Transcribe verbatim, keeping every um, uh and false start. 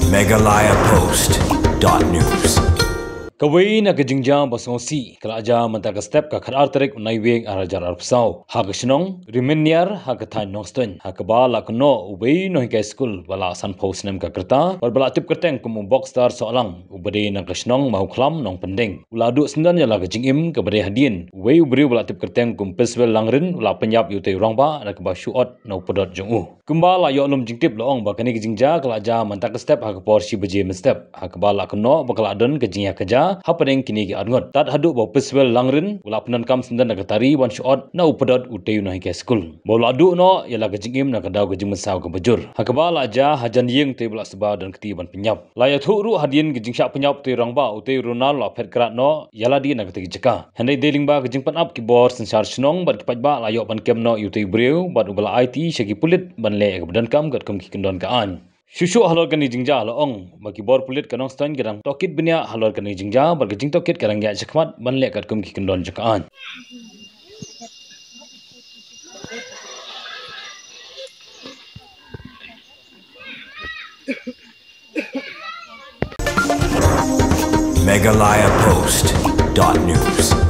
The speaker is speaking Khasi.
Meghalaya Post dot news. Kawei na ka jingjia ba sngewsih ka la jia mynta ka step ka khatar tarik u Naiwieng ar hajar arphew saw ha ka shnong Rimenniar ha ka thaiñ Nongstoiñ, ha kaba la kynnoh uwei u nonghikai skul ba la sanphew snem ka rta bad ba la tip kyrteng kum u Bokstar Sohlang, uba dei na ka shnong Mawkhlam Nongpyndeng, u la duh syndon ïa la ka jingim kaba dei hadien uwei u briew ba la tip kyrteng kum Piswell Langrin u la pynïap ïa utei u rangbah na kaba shu ot na u pudot jong u. Kumba la ïoh lum jingtip la ong ba kane ka jingjia ka la jia mynta ka step ha ka por shi baje mynstep, ha kaba la kynnoh ba ka la don ka jingïakajia hapdeng kine ki arngut, tad haduh ba u Piswell Langrin u la pyndonkam syndon da ka tari ban shu ot na u pudot utei u nonghikai skul, ba u la duh noh ïa la ka jingim na ka daw ka jingmynsaw kaba jur. Ha kaba la jia hajan ïing utei ba la suba don kti ban pynïap. La ïathuh ruh hadien ka jingshah pynïap utei u rangbah, utei u Ronald u la phet krad noh ïa lade na katei ka jaka. Hynrei dei lyngba ka jingpynap ki bor synshar shnong bad ki paidbah la ïoh ban kem noh ïa utei u briew bad uba la aiti sha ki pulit ban leh ïa kaba donkam katkum ki kyndon ka aiñ. Shuh shuh halor kane ka jingjia la ong ba ki bor pulit ka Nongstoiñ ki dang tohkit bniah halor kane ka jingjia bad ka jingtohkit ka dang ïaid shakhmat ban leh katkum ki kyndon jong ka aiñ. Meghalaya Post dot news.